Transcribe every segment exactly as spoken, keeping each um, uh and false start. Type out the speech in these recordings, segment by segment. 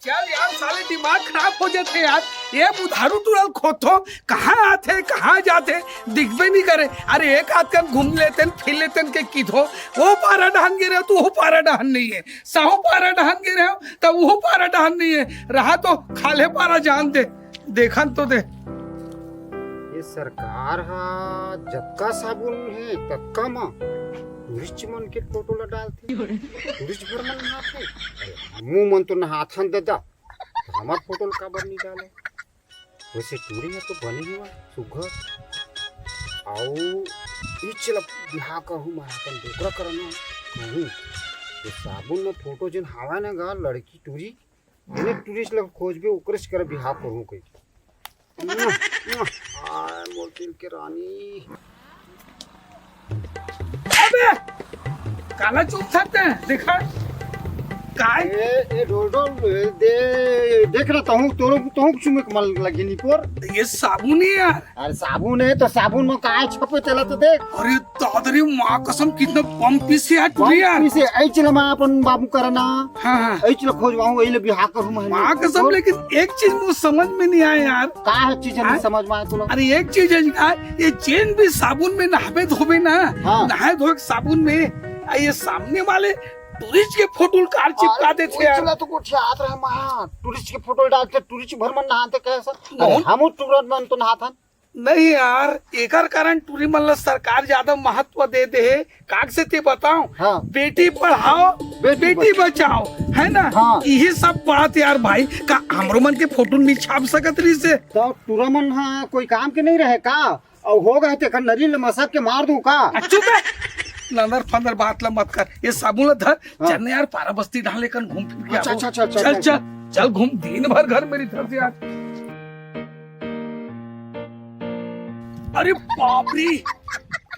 चल यार, साले दिमाग खराब हो जाथे यार। ये बुधारू टूरा ल खोदथों, कहाँ आथे, कहाँ जाथे, दिखबे नहीं करे। अरे एक आध कन घूम लेतेन, फिर लेतेन के किथों, वो पारा डहन गे रहे हो, तो वो पारा डहन नहीं है, साहू पारा डहन गे रहे हो, तब वो पारा डहन नहीं है, रहा तो खाल्हे पारा जान दे, देखन तो दे। ये सरकार हा जतका साबुन हे, ततका म टूरिस्ट मन के फोटो ला डालथे। टूरिस्ट भर मन नहाथे। अरे, हमू मन तो नहाथन ददा, त हमर फोटो ला काबर नहीं डाले? वैसे टूरी में तो बने ही हुआ सुघर। आओ, इच ला बिहा कहूँ, मैं अपन डोकरा करना कहूँ। ये साबुन में फोटो जेन हावा ना गा, लड़की टूरी, जेने टूरिस्ट ला खोजबे, ओकरे से कर बिहा कहूँ कही। हाय, मोर दिल के रानी। अबे, काला चुप सकते हैं, देखा? काय? ए, ए, ढोल, ढोल, दे, देख रहा, तहूँ, तोरो, तहूँ कुछ में कमल लगे निपोर। ये साबुन है यार। अरे, साबुन है तो साबुन में काय छपे, तेला तो देख। अरे, दादरी माँ कसम, कितना पम्पी से यार, टूरी यार। पम्पी से, ऐ चला मैं अपन बाबू करना। हाँ, हाँ। ऐ चला खोजवाऊँ, ऐ ले बिहा करूँ मैं। माँ कसम, लेकिन एक चीज मुझे समझ में नहीं आया यार। का है चीज नहीं हाँ? समझ में आया तुला? अरे, एक चीज है यार, ये जेन भी साबुन में नहाबे धोबे ना, हाँ। नहाए धोए के साबुन में, आ ये सामने वाले टूरिस्ट के फोटो कार चिपका अरे, देथे कोई यार। चला तो गोठियात रहे माँ, टूरिस्ट के फोटो डालते, टूरिस्ट भर मन नहाते कैसा? अरे, मोहन? हम टूरन मन तो नहाथन। नहीं यार, एकर कारण टूरी मन ला सरकार ज्यादा महत्व दे दे हे। काग से ते बताओ, हाँ। बेटी पढ़ाओ, बेटी बेटी बचाओ। बचाओ, है ना? हाँ। यही सब बात यार भाई, का हमरो मन के फोटो नहीं छाप सकत रही से? तो टूरा मन हा कोई काम के नहीं रहे का? अउ हो गए तेकर नरी ले मसक के मार दूं का? आ, चुप है। लंदर फंदर बात ला मत कर। ये साबुन ला धर, हाँ। चल ना यार, पारा बस्ती डाले कन घूम फिर के अच्छा, आबो। अच्छा, अच्छा, अच्छा, चल, अच्छा। चल, चल घूम, दिन भर घर में रहिथस यार। अरे बाप रे,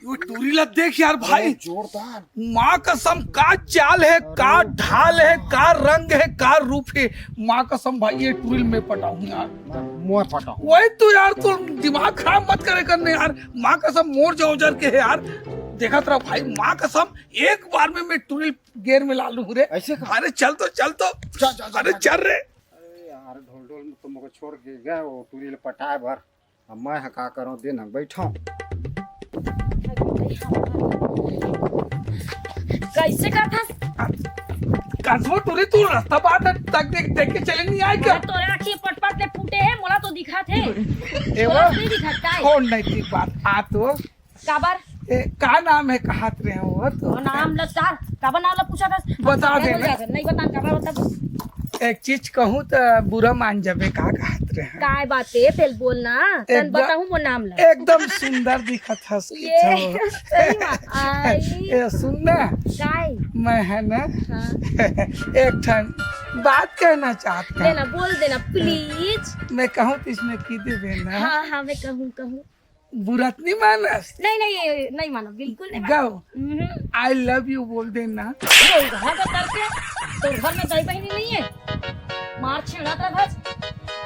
वो टूरी ला देख यार भाई। अरे जोरदार। माँ कसम, का चाल है, का अरे। ढाल है, का रंग है, का रूप है। माँ कसम भाई, ये टूरी ल मैं पटाऊँ यार। मैं पटाऊँ। वही तो यार, तो दिमाग खराब मत करे करने यार। माँ कसम, मोर जौजर के है यार। देखत रहा भाई, माँ कसम, एक बार में मैं टूरी ल गेर में ला लूँ रे। ऐसे का? अरे चल तो, चल तो। चल, चल, चल, अरे चल। चल रे। अरे यार, ढोल ढोल में तो मोके छोड़ के गए वो टूरी ल पटाए बर। अब मैं ह का करूँ, दिन हम बैठो। कैसे करथस? कसमो टूरी, तू रास्ता बात तक देख, देख के चले नहीं आए क्या? अरे तोरे आँखी पटपट ले फूटे है, मोला तो दिखत है। ए तोला वो? नहीं दिखत काय? कौन नहीं थी बात? आ तो। काबर? ए, का नाम है, कहात रहे हो वो तो? वो नाम ल चार, काबर नाम ल पूछा था? बता दे ना। नहीं बता, काबर बता। एक चीज कहूँ त बुरा मान जाबे, का कहत रहे हैं? काय बात है, फेल बोल ना, तन एकदम, बताहूँ वो नाम ला। एकदम सुंदर दिखत हस ये, किछो। सही बात। आई। ए, सुन ना। काय? मैं है ना, हाँ। एक ठन बात कहना चाहत हूँ। लेना, बोल देना, please। मैं कहूँ तो इसमें की देबे ना। हाँ, हाँ, मैं कहूँ, कहूँ। बुरा त नहीं मानस? नहीं, नहीं, ये नहीं मानो, बिल्कुल नहीं मानो। गौ, हम्म। I love you बोल देना। तो घर का करके, तो घर में दाई बहिनी नहीं है? मार छेड़ा था बस।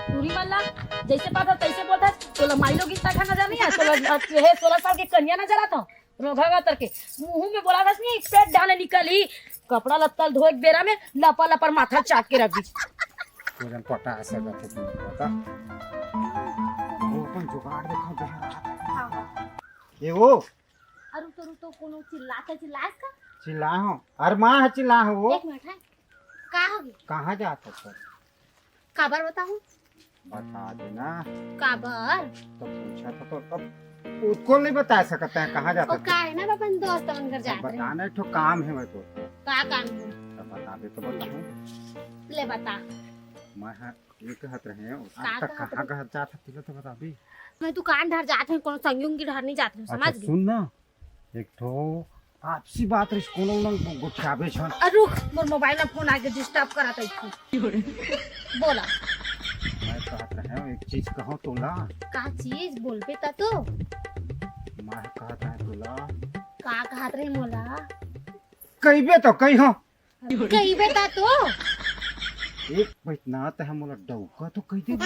टूरी मन ला, जैसे पाता तैसे बोलता, तोला माई लोग इतना खाना जा नहीं है, तोला, ये सोलह साल के कन्या नजर आता, रोघा गा करके, मुंह में बोला था नहीं, पेट डाले निकल ही, कपड़ा लत्ता धोए के बेरा में लपा लपर माथा चाट के रख दी। तो जन पटा ऐसा करके तुम पता। वो अपन जुगाड़ देखो, देख रहा था। हाँ, हाँ। ये वो? अरे तो, तो कोनो चिल्लाते चिल्लास का? चिल्ला हो। अरे माँ है चिल्ला हो वो। एक मिनट है। का हो गया? कहाँ जाता सर? काबर बताऊँ? बता देना। काबर? तो पूछा था तो अब उसको नहीं बता सकता है कहाँ जाता ओ, था। का है ना अपन दोस्त मन घर जात रहे। बता ना, एक ठो काम है मैं तो। का काम है? तो बता दे तो बताऊँ। ले बता। मैं हाँ ये कहत रहे हो, आज का तक कहत कहाँ रहे? कहाँ जात हस, तिला तो बता भी। मैं दुकान धर जात हूँ, कोनो संगी उंगी धर नहीं जात हूँ, अच्छा, समझ गई? सुन ना, एक ठो आपसी बात रही, कोनो उंग गोठियाबे छन। अरे रुक, मोर मोबाइल में फोन आके डिस्टर्ब करत है तू। बोला। मैं कहत रहे हो, एक चीज कहो तोला। का चीज बोलबे ता तो? मैं कहत रहे तोला। का कहत रहे मोला? कहिबे तो कही हो। कहिबे ता तो। एक पैतना ते हम मोला डौका तो कहि देबे।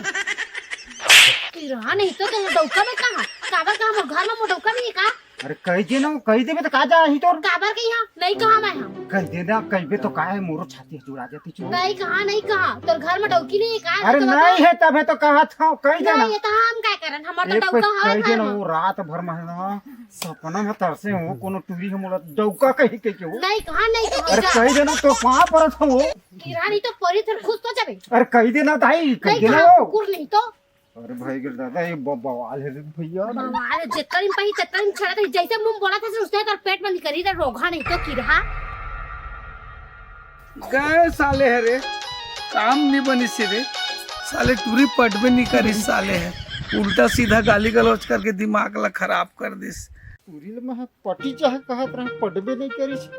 किरा नहीं तो तुम डौका में कहाँ? काबर कहाँ मोर घर में मोर डौका नहीं है का? अरे कहि दे ना, कहि देबे त का जाही तोर? काबर कहिहा? नहीं कहा मैं हा। कहि दे ना, कहिबे तो का हे, मोरो छाती जुड़ा जाती चुप। नहीं कहा, नहीं कहा। तोर घर में डौकी नहीं है का? अरे तो नहीं बता। है, तब है तो कहा था, कहि दे ना। नहीं, ये तो हम का करन, हमर तो एक डौका कोई हवे कहि दे घर ना, में। वो रात भर में ना सपना में तरसे हो, कोनो टूरी हम बोला डौका कहि के हो। नहीं कहा, नहीं कहा, अरे जा। कहि दे ना, तो कहाँ पर था वो? किरानी तो परी थर खुश तो जाबे। अरे कहि दे ना दाई, कहि नहीं दे ना कहा, वो। कुकुर नहीं तो। अरे भाई गिर दादा, ये ब-, बवाल है रे भैया। बवाल है, जितना दिन पही, जितना दिन छड़ा था, जैसे मुंह बोला था, उसने तोर पेट में निकली रे, रोगहा नहीं तो किरहा। गए साले हरे, काम नहीं बनी से रे। साले टूरी पटबे नहीं करिस साले है, उल्टा सीधा गाली गलौज करके दिमाग ला खराब कर दिस। टूरी ले मैं पटी चाहे कहत रहे, पटबे नहीं करिस।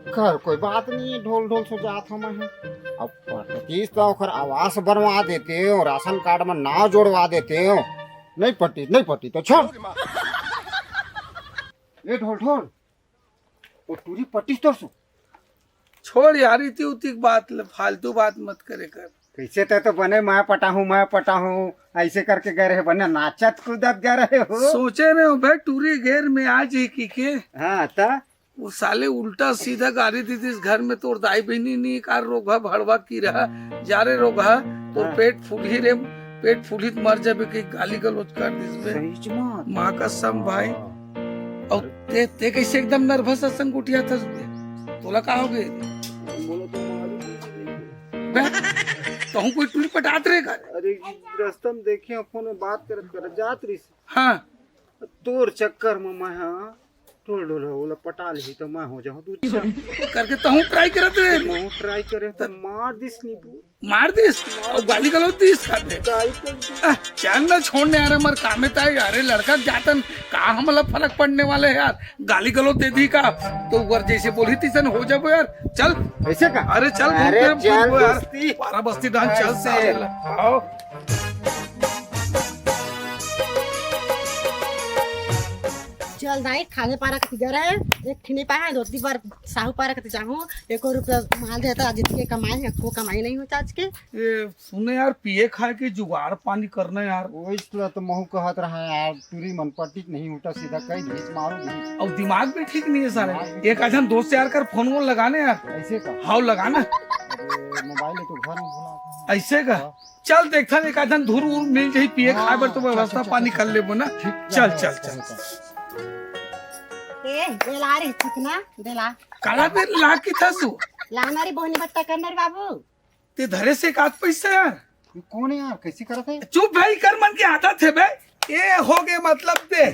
कर कोई बात नहीं है, ढोल ढोल सो जात हूँ मैं। अब पटतीस तो ओकर आवास बनवा देते हो, राशन कार्ड में नाम जोड़वा देते हो। नहीं पटी, नहीं पटी तो छोड़। ए ढोल ढोल, वो टूरी पटीस तोर सो। छोड़ यार, इति उति के बात ले, फालतू बात मत करे कर। कैसे तै तो बने मैं पटाहूँ, मैं पटाहूँ, ऐसे करके गए रहे, बने नाचत कूदत गए रहे हो। सोचे रहे हो बे, टूरी घेर में आ जाए की के। हाँ, त? वो साले उल्टा सीधा गाली दे दिस घर में, तोर दाई बहिनी नहीं का, रोगहा भड़वा किरहा, जा रे रोगहा, तोर हाँ। पेट फूलही रे, पेट फूलही त मर जाबे, के गाली गलौज कर दिस बे। सही च माँ। माँ कसम भाई। और ते, ते कैसे एकदम nervous असन गोठियाथस बे? तोला का हो गए? बोलो तो मालूम नहीं। बे, कहूँ कोई टूरी पटात रहे का? अरे, रास्ता में देखे, फोन में बात करत करत जात रहिस। हाँ। तोर चक्कर में मैं, हाँ, ढोल ढोल हो, ओला पटा लेही तो मैं हो जाऊँ तू। करके तहूँ try करत रहे। मैं try करे तो मार दिस नीबू। मार दिस? और गाली गलौज दिस खाते। गाली कर दी। आ, चल ना छोड़ने यार, हमार कामे ताई, अरे लड़का जातन, का हमला फर्क पड़ने वाले है यार? गाली गलौज दे दी का, तो वर जैसे बोली तीसन हो जाबो यार। चल। ऐसे का? अरे चल, अरे घूम के चल घूम यार। बस्ती। पारा बस्ती डांस चल ऐसे। साले ला। आओ। चल दाई, खाने पारा कति गए रहे, एक ठिनी पाए, धोती पर साहू पारा कति चाहूँ, एको रुपया माल देता, आज इतके कमाई है, को कमाई नहीं होता आज के। ए, सुने यार, पिए खाए के जुगाड़ पानी करना यार। ओइसला तो महू कहत रहा यार, टूरी मन पट्टी नहीं उठा सीधा कहीं घीच मारू घीच। और दिमाग भी ठीक नहीं है सारे। दिमाग भी एक आधन दोस्त यार कर फोन वोन लगाने यार। ऐसे का? हाउ लगाना। अरे, मोबाइल तो घर में भुला था। ऐसे का? हाँ। चल देखथन, एक आधन धुर उर मिल जाही, पिए हाँ, खाए बर तो चल, व्यवस्था चल, पानी चल, कर चल। लेबो ना। ठीक चल, है, चल, चल, चल। चल। ए, बेला रे, चिकना, बेला। काला बेर ला की था सु? लाना रे, बोहनी बत्ता करना रे बाबू। ते धरे से एक आध पैसा यार। ये कौन है यार, कैसे करत है? चुप भाई, कर मन की आदत है बे। ए, हो गए मतलब दे।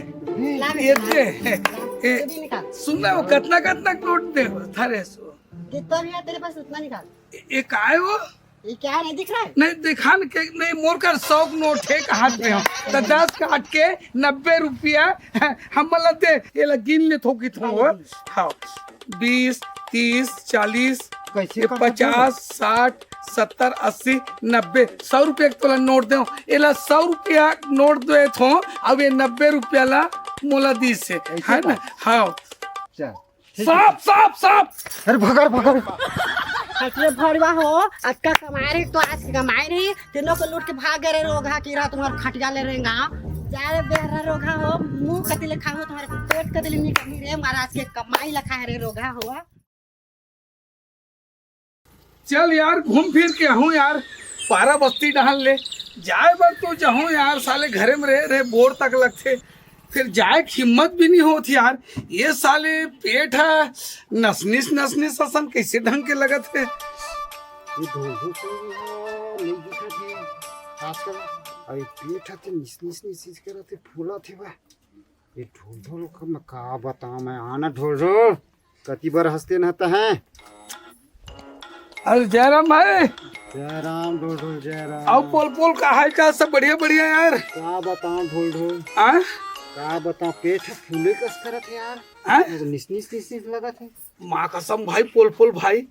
ला ये बेटा। दे। ए, ये भी निकाल। सुन ना, वो कतना, कतना नोट दे, धरे सु। कितना भी है तेरे पास, उतना निकाल। ए, ए, काय वो? ये क्या है, नहीं दिख रहा है? नहीं, दिखा न के, नहीं, मोर कर सौ के नोट है, हाथ में हो। तो दस काट के नब्बे रुपया, हम बोला दे, ये ला गिन ले, थोकी थो, हाँ, हाँ। हाँ, बीस, तीस, चालीस, कैसे ये का पचास, साठ, सत्तर, अस्सी, नब्बे, सौ रुपया के तोला नोट दे, ये ला सौ रुपया नोट दे थो, अब ये नब्बे रुपया ला मोला दीस है, ऐसे है ना? का? हाँ। चल। ठीक है। साफ, साफ, साफ। अरे भगर, भगर। हटिए भरवा हो, अतका कमाए रहे तो आज के कमाए नहीं, तीनों को लूट के भाग गए रहे रोगहा की रात तुम्हारे खटिया ले रहेगा। जा रे बेहरा रोगहा हो, मुंह कति ले खाए हो, तुम्हारे पेट कति ले निकली रे, महाराज के कमाई लखा है रे रोगहा हो। चल यार, घूम फिर के आहूँ यार, पारा बस्ती डहन ले। जाए बर तो जाहूँ यार, साले घरे में रहे, रहे बोर तक लगथे, फिर जाए के हिम्मत भी नहीं होत यार। ये साले पेट ह नसनिस नसनिस असन कैसे ढंग के लगत हे। ये ढोलढोल से भी है, नहीं दिखत हे आजकल। अरे पेट ह ते निसनिस निसनिस करत हे, फूलत हे बा। ये ढोलढोल का मैं का बताऊं मैं, आना ढोलढोल, कति बार हंसते न तहैं। अरे जयराम भाई। जयराम ढोलढोल, जयराम। आओ पोल पोल, का हाल चाल, सब बढ़िया बढ़िया यार? का बताऊं ढोलढोल। हाँ? का बताऊं, पेट फूले कस करत हे यार। हाँ? निसनिस निसनिस लगत हे। माँ कसम भाई, पोल पोल भाई,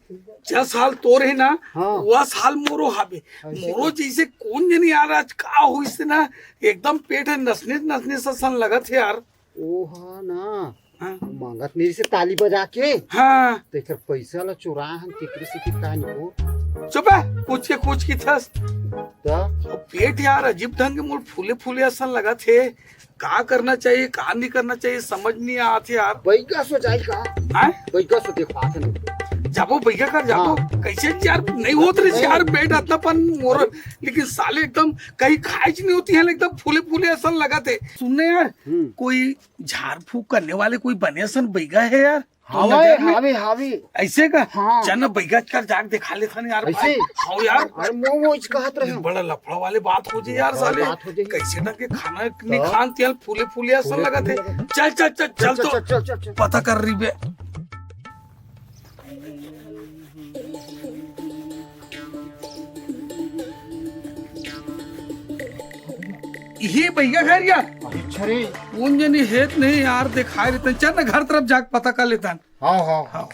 जस हाल तोर हे ना, हाँ। वस हाल मोरो हाबे। ऐसे मोरो का? जैसे कोन जनी यार, आज का होइस ना, एकदम पेट ह नसनिस नसनिस असन लगत हे यार। ओ हा ना, हाँ। मांगत नहीं से ताली बजा के। हाँ। तेकर पैसा ला चुराए हन, तेकरे से कि का नहीं हो। चुप हे, कुछ के कुछ किथस। का? अब पेट यार अजीब ढंग के मोर फूले फूले असन लगत हे। का करना चाहिए, का नहीं करना चाहिए, समझ नहीं आत हे यार। बइगा सो जाए का? हैं? बइगा सो देखो, आथे नहीं। जाबो बइगा कर जाबो। हाँ। कैसे यार नहीं होत रहिस यार, पेट अतना पन मोर, लेकिन साले एकदम कहीं खाइच नहीं होती हे, एकदम फूले फूले असन लगत हे। सुनने यार, हम्म। कोई झाड़ फूक करने वाले कोई बने असन बइगा हे यार? तो हावे, नजर में हावे, हावे। ऐसे का? हाँ। चल ना, बइगा कर जाके देखा लेथन यार, ऐसे? भाई। हाँ यार। अरे, मोमो इच कहत रहे। बड़ा लफड़ा वाले बात हो जाए यार, बड़ा साले। बात हो जाए। कैसे ना के खाना नहीं तो? खान तियाल फूले फूले असन फूले लगत हे। फूले लगत। चल, चल, चल, चल चल, तो। चल, चल, चल, चल। पता कर रही बे। इही बइगा घर या? अच्छा रे। कौन जनी हेत नहीं यार, दिखाई देतन। चल ना, घर तरफ जाके पता कर लेतन। हाँ, हाँ। हाँ।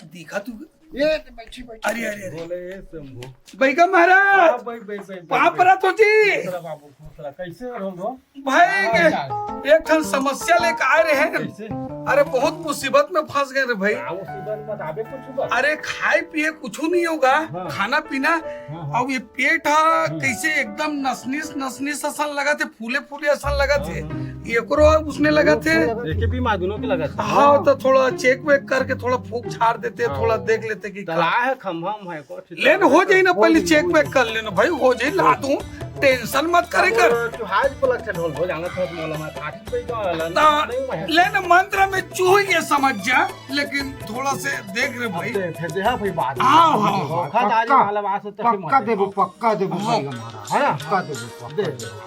दिखा तू। ये तो बैठी, बैठी। अरे, अरे, अरे। बोले, ए शंभू। बइगा महाराज। हाँ, भाई, भाई, भाई, भाई, पाँव परत हो जी। दूसरा बाबू, दूसरा। कैसे रहो? भाई, हाँ, के यार। एक ठन समस्या लेके आए रहे। कैसे? अरे, बहुत मुसीबत में फंस गए रे भाई। का मुसीबत बताबे कुछ बा? अरे, खाए पिए कुछ नहीं होगा, हाँ। खाना पीना, हाँ, हाँ। अब ये पेट हा, हम्म। कैसे एकदम नसनीस, नसनीस असन लगत हे, फूले फूले असन लगत हे। हाँ, हाँ। एकरो उसने लगत हे। एके बीमार दोनों के लगत हे। हाँ, तो थोड़ा चेक वेक करके थोड़ा फूक झाड़ देते, हाँ। थोड़ा देख लेते कि तो का। ला है खम्भा उम्भा को। लेन हो जाई ना, पहले चेक वेक कर लेना भाई, हो जाई, ला दूं, टेंशन मत करे कर। तू हाल पलक से ढोल हो जाना था, मोला मैं काटी पे तो आला ना, नहीं मैं। लेन मंत्र में चूह ये समझ जा, लेकिन थोड़ा से देख रे भाई। दे, दे, दे, हाँ भाई, बात। हाँ, हाँ, हाँ। धोखाधड़ी पक्का, वाला बात होता है, पक्का मत। देबो, पक्का देबो हाँ। भाई हमारा। है ना? पक्का देबो, पक्का दे। देबो।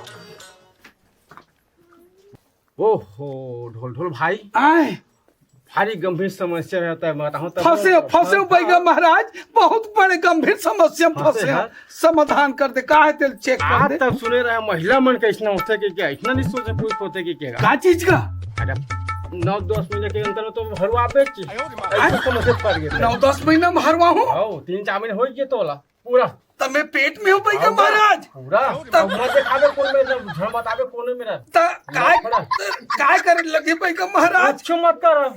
ओहो, ढोल ढोल भाई। आए। भारी गंभीर समस्या रहता है, बताऊं तब फंसे, तो फंसे फंस-, बइगा महाराज, बहुत बड़े गंभीर समस्या में फंसे फंसे हैं। हैं। समाधान कर दे, का है तेल चेक कर आज दे। तक सुने रहे महिला मन के ऐसना होथे कि क्या, ऐसना नहीं सोचे कोई होथे कि क्या। का चीज का? अरे, नौ दस महीने के अंदर में तो हरवा बेची। आयो रे माँ। ऐसे समस्या पड़ गए। नौ दस महीना में हरवा हूँ? हाँ, तीन चार महीने हो गए तोला। पूरा। तब मैं पेट में हूँ बइगा पूरा, महाराज। पूरा। तब अब मत दिखावे कोने में, जब झड़ बतावे कोने में रह। त काय, लफड़ा। त काय करे लगे बइगा महाराज? कुछ मत कर,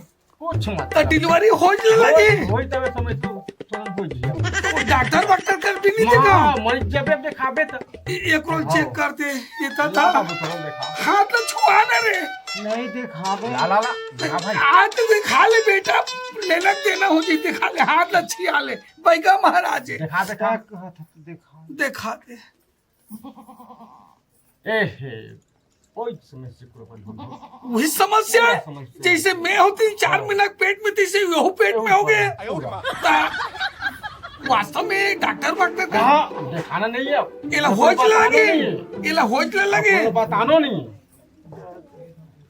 कुछ मत त कर। डिलीवरी हो जाए लगे। होई, होई तबे समय तू, तुरंत हो जिया। तो डॉक्टर वाक्टर कर भी नहीं देखा? हाँ, मरीज जब भी दिखावे त। ए-, एक रोज हाँ। चेक करते, ये तो ना था। बाबू, तुरंत देखा। हाथ तो छुआ ना रे। नहीं दिखावे। ला, ला, ला, दिखा भाई। हाथ दिखा ले बेटा, लेना देना हो जी, दिखा ले, हाथ ला छिया ले। बइगा महाराज। दिखा, दिखा। का कहत है, दिखा। दिखा दे। ए हे, कोई समस्या को अपन ढूंढो। वही समस्या है। क्या समस्या? जैसे मैं होती चार महीना के पेट में, तैसे यहू पेट में हो गए। पूरा। ता-, वास्तव में डॉक्टर वाक्टर का हाँ, दिखाना नहीं है। इला अपन होच बतानो लगे, नहीं है। इला होच लगे। अपन बतानो नहीं।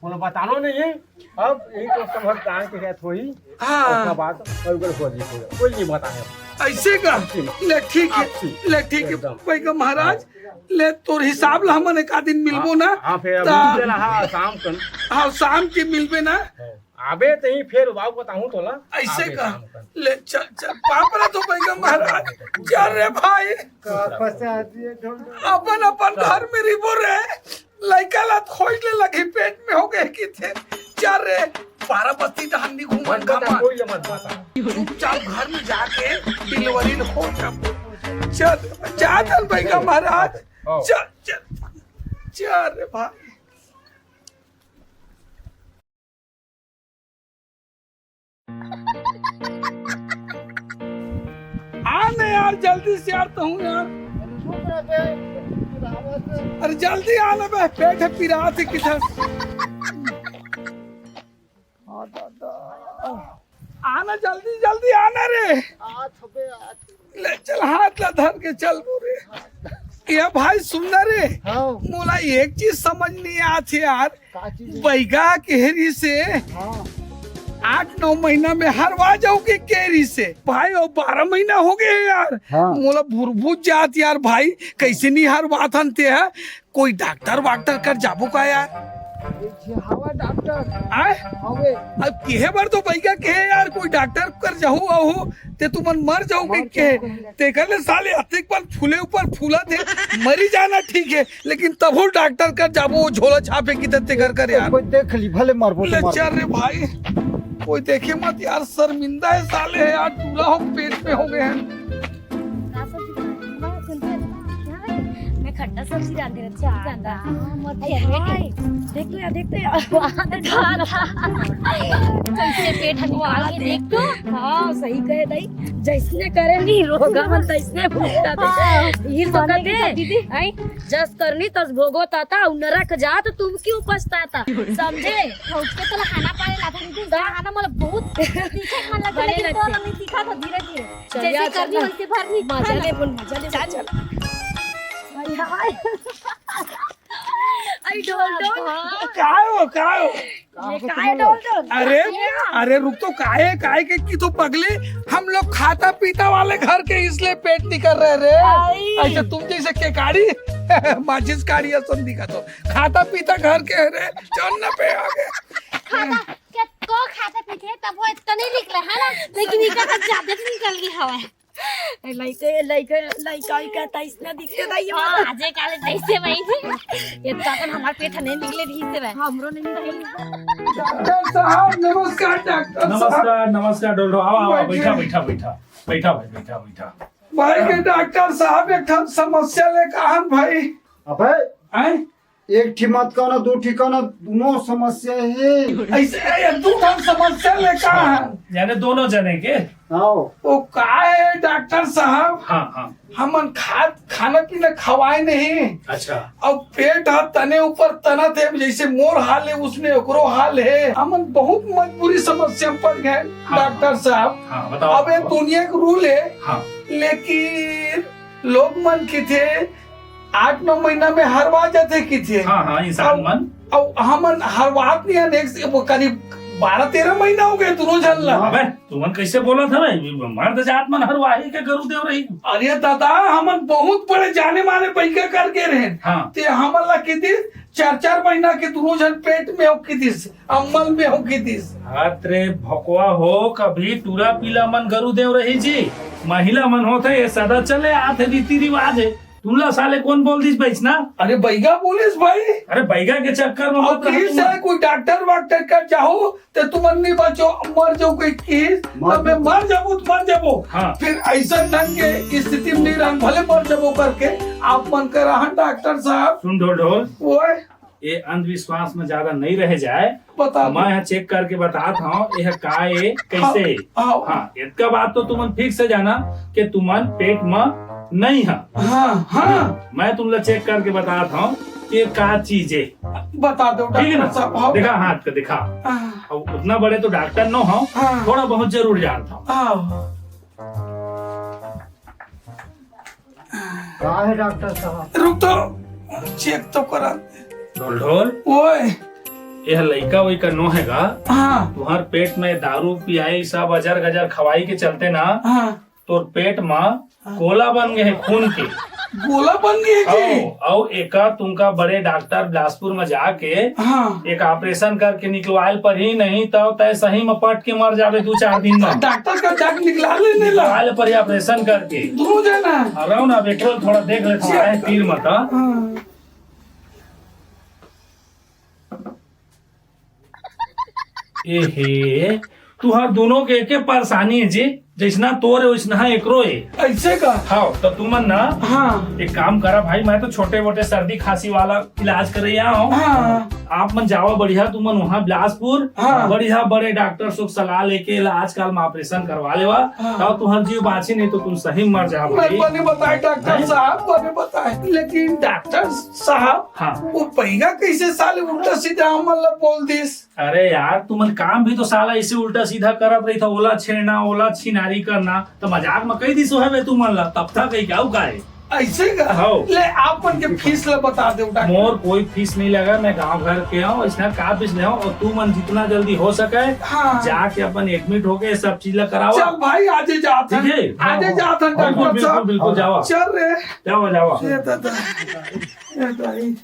कोनो बतानो नहीं है। अब यही तो समझ जान के है थोड़ी। हाँ। उसका बाद और उधर हो जी, कोई नहीं बताए। ऐसे का? आपसी में। ले ठीक है, आपसी। ले ठीक है, एकदम। बइगा महाराज, हाँ। ले तोर हिसाब ला हमन एक आध दिन मिलबो हाँ, ना। हाँ, फिर अभी ता-, चला, हाँ, शाम कन। हाँ, शाम के मिलबे ना। हाँ। आबे तही फिर बाबू बताऊं तोला। ऐसे आबे का? शाम कन। ले चल, चल, पाँव परत हों बइगा महाराज। चल रे भाई। का फंसा दिए ढोल। अपन, अपन हाँ। घर में रिबो रे। लइका ला खोज ले लगी, पेट में हो गए कि थे। चल रे, बाराबस्ती डहान नहीं घूमन मत बता, घामन। कोई ले मत बता। चुपचाप घर में जाके डिलीवरी हो जा। चल, जा चल बइगा महाराज। आओ। चल, चल, चल रे भाई। आ ना यार, जल्दी से यार, तहूँ यार। अरे जल्दी आ ना बे, पेट है पिरात है किधर। हाँ दादा, आ ना जल्दी, जल्दी आ ना रे। ले चल, हाथ ला धर के चल बोरे। ए भाई सुन ना रे, हाँ। मोला एक चीज समझ नहीं आत हे यार, का चीज? बइगा केहरी से हाँ। आठ नौ महीना में हरवा जाऊ के केहरी से भाई, वो बारह महीना हो गए यार। हाँ। मोला भुरभुज जात यार भाई, कैसे नहीं हरवाथन ते है? कोई डॉक्टर वाक्टर कर जाबो का यार? ये हवा डॉक्टर। आय? हवे। अब केहे बर तो बइगा केहे यार, कोई डॉक्टर कर जाहू आहू, ते तुमन मर जाहू मर के केहे। जाहू। तेकर ले साले अतिक पन फूले ऊपर फूलत हे, मरी जाना ठीक है, लेकिन तभो डॉक्टर कर जाबो, वो झोला छापे की ते तेकर कर यार। कोई देख ली, भले मरबो तो ले मरबो। चल रे भाई। कोई देखे मत यार, शर्मिंदा है साले, यार टूरा हो पेट में हो गए हैं। का सब्जी बनाए? वाह, सुनते हैं। क्या है? मैं खट्टा सब्जी रांधे रहती हूँ, कांदा। हाँ, मोर अरे favourite है। हाय, देख तो यार, देख तो यार। वाह, देखा था। कैसे पेट हम निकाल के देख तो। हाँ, सही कहे दाई। जैसने करे नहीं, रोगा मन तैसने भुगता थे। हाँ, ये तो बने कहते हैं, दीदी। आई, जस करनी तस भोगो ताता, अउ नरक जात तुम क्यों पछताता? समझे? उसके तो लहाना पाले लाता नहीं, लहाना मतलब बहुत सीखे मन लगे, बने लेकिन तो लगते। नहीं सीखा था धीरे धीरे। चल जैसे यार, कर दी चल ना। वैसे भर दी। मजा ले बोल, मजा ले बोल, चल। हाय, हाय। आई डोल डोल। काय हो, काय हो? ये काय डोल डोल? अरे, ये ना। अरे रुक तो, काहे, काहे के की तो पगली, हम लोग खाता पीता वाले घर के, इसलिए पेट निकल रहे रे। आई। ऐसे तुम जैसे केकारी, माचिस काड़ी असन दिखा तो। खाता पीता घर के रे, चल ना पे आगे। खाता, के को खाता पीते तब वो इतना नहीं निकला है ना, लेकिन इनका तो ज्यादा निकल गया हवा है। ए, लइके, लइके, लइका, लइका, तइसने दिखते दाई, ये हाँ, वाला। आजे काले तइसे वही थे। ये तो अगर हमारे पेट नहीं निकले, ठीक से बा। हमरो नहीं निकले। डॉक्टर साहब, नमस्कार, डॉक्टर साहब। नमस्कार, नमस्कार, डोल डोल। आओ, आओ, आओ, बैठा, बैठे। बैठा, बैठा। बैठा भाई, बैठा, बैठा। भाई के डॉक्टर साहब, एक ठन समस्या लेके आहन भाई। अबे, हैं? एक ठी मत कहना, दू ठी कहना, दोनों समस्या हे। ऐसे ये दू ठन समस्या लेके आहन। यानी दोनों जने के? हाँ। वो का है डॉक्टर साहब? हाँ, हाँ। हमन खात, खाना पीना खवाए नहीं। अच्छा। अब पेट ह तने ऊपर तनत हे, जैसे मोर हाल हे, उसने ओकरो हाल हे। हमन बहुत मजबूरी समस्या में पड़ गए, हाँ, डॉक्टर साहब। हाँ, बताओ, अब ये बताओ। दुनिया के रूल हे, हाँ। लेकिन लोग मन किथे आठ नौ महीना में हरवा जाथे किथे। हाँ, हाँ, इंसान अब, मन। अब हमन हरवात नहीं हे, एक से, वो करीब बारह तेरह महीना हो गए दोनों झन ला। अबे, तुमन कैसे बोलत हवे? मर्द जात मन हरवाही के गरु देव रही। अरे दादा, हमन बहुत बड़े जाने माने बइगा करके रहे। हाँ। ते हमन ला किदिस, चार चार महीना के दोनों झन पेट में हो किदिस, अम्मल में हो किदिस। हाथ रे भकुआ हो, कभी टूरा पीला मन गरु देव रही जी। महिला मन होथे, ये सदा चले आत हे, रीति रिवाज हे। तुमला साले कोन बोल दिस बइसना? अरे बइगा बोलिस भाई। अरे बइगा के चक्कर में और मत रहो किस तुम। है कोई डॉक्टर वाक्टर कर जाओ, ते तुमन नहीं बचो, मर जाओ कोई किस, मर अब मैं जाओ। मर जाबो तो मर जाबो। हाँ। फिर ऐसा ढंग के स्थिति में नहीं रहन, भले मर जाबो करके, आप मन कर रहन डॉक्टर साहब। सुन ढोल ढोल। ओए। ये अंधविश्वास में ज्यादा नहीं रह जाए। बता दो। मैं यहाँ चेक करके बतात हूँ, यह का ए, कैसे ए। हाँ, हाँ। हाँ, इतका बात तो तुमन फिक्स हे जाना कि तुमन पेट में नहीं हा। हाँ, हाँ। मैं तुमला चेक करके बतात हूँ कि ये का चीज हे। बता दो ठीक है ना? डॉक्टर साहब, हाँ। दिखा हाथ का, दिखा। हाँ। अब उतना बड़े तो डॉक्टर नो हो, हाँ। थोड़ा बहुत जरूर जानता हूँ। हाँ। का हे डॉक्टर साहब? रुक तो, चेक तो करा। ढोल ढोल। ओए। यह लइका वइका नो हे गा? हाँ। तुम्हार पेट में दारू पियाई, सब अजर गजर खवाई के चलते ना, हाँ। तोर पेट में हाँ। गोला बन गए हे खून के। गोला बन गए हे जी? अउ, अउ एका तुमका बड़े डॉक्टर बिलासपुर में जाके हाँ। एक ऑपरेशन करके निकलवाए ल परही, नहीं तो तय सही में पट के मर जाबे दू चार दिन में। डॉक्टर का जाके निकला लेने ला। निकलवाए ल परही ऑपरेशन करके। दोनों जना। अरे ना, बेटो थोड़ा देख ले, चल। काहे तीर मत, हाँ? हाँ। एहे, तुहर दोनों के एके परेशानी हे जी, जैसना तोर हे, वैसना एकरो हे। ऐसे का? हाँ, तो तुमन ना हाँ। एक काम करा भाई, मैं तो छोटे मोटे सर्दी खांसी वाला इलाज करे आया हूँ। हाँ। आप मन जावा बढ़िया, तुमन वहाँ बिलासपुर, हाँ। बढ़िया बड़े डॉक्टर से सलाह लेके ला, आजकल में ऑपरेशन करवा लेवा, हाँ। तब तुहर जीव बाँची, नहीं तो तुम सही मर जावा मैं भाई। बने बताए डॉक्टर हैं? साहब, बने बताए, लेकिन डॉक्टर साहब, हाँ। वो बइगा कैसे साले उल्टा सीधा हमन ला बोल दिस? अरे यार, तुमन काम भी तो साला ऐसे उल्टा सीधा करत रही था, ओला छेड़ना, ओला छिनारी करना, तो मजाक में कही दिस हवे तुमन ला, तब था कही क्या का है? ऐसे का? हाँ। ले, आप मन के फीस ला बता दो डॉक्टर। मोर कोई फीस नहीं लगा, मैं गांव घर के हूँ, इसना का फीस ले हूँ, और तुमन जितना जल्दी हो सके, हाँ। जाके अपन एडमिट होके सब चीज ला करावा। चल भाई, आजे जात हन। ठीक है? आजे जात हन बिल्कुल, डॉक्टर बिल्कुल, साहब। बिल्कुल, जावा। चल रे। जावा, जावा। ये दादा, ये दाई।